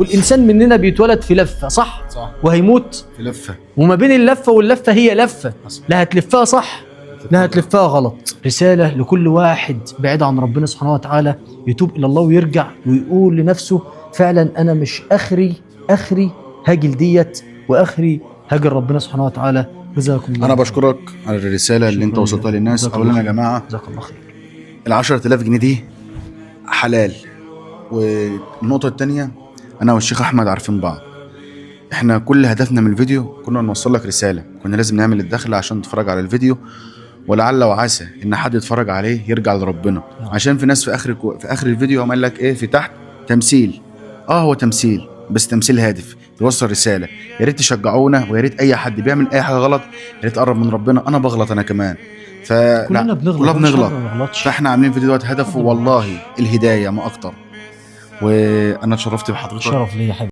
والانسان مننا بيتولد في لفه، صح؟ صح. وهيموت في لفه. وما بين اللفة واللفه هي لفه، حصل. لا هتلفها صح لا هتلفها غلط. رسالة لكل واحد بعيد عن ربنا سبحانه وتعالى، يتوب الى الله ويرجع ويقول لنفسه فعلا انا مش اخري، اخري هاجل ديت واخري هاجل ربنا سبحانه وتعالى. جزاكم الله انا خير. بشكرك على الرسالة اللي انت شكراً وصلتها لك. للناس. جزاك اولا الله يا خير. جماعة، جزاك الله خير. ال 10000 جنيه دي حلال. والنقطة الثانية، انا والشيخ احمد عارفين بعض، احنا كل هدفنا من الفيديو كنا نوصل لك رسالة، كنا لازم نعمل الدخلة عشان تتفرج على الفيديو، ولعل وعسى ان حد يتفرج عليه يرجع لربنا. نعم. عشان في ناس في اخر الفيديو قام قال لك ايه في تحت تمثيل. هو تمثيل، بس تمثيل هادف بيوصل رسالة. يا ريت تشجعونا، ويا ريت اي حد بيعمل اي حاجة غلط يا ريت يقرب من ربنا. انا بغلط انا كمان، كلنا بنغلط، كلنا مفيش حد بنغلط. ما بيغلطش. فاحنا عاملين فيديو دلوقتي هدفه والله الهداية ما اكتر. وانا اتشرفت بحضرتك. شرف ليا يا حبيبي.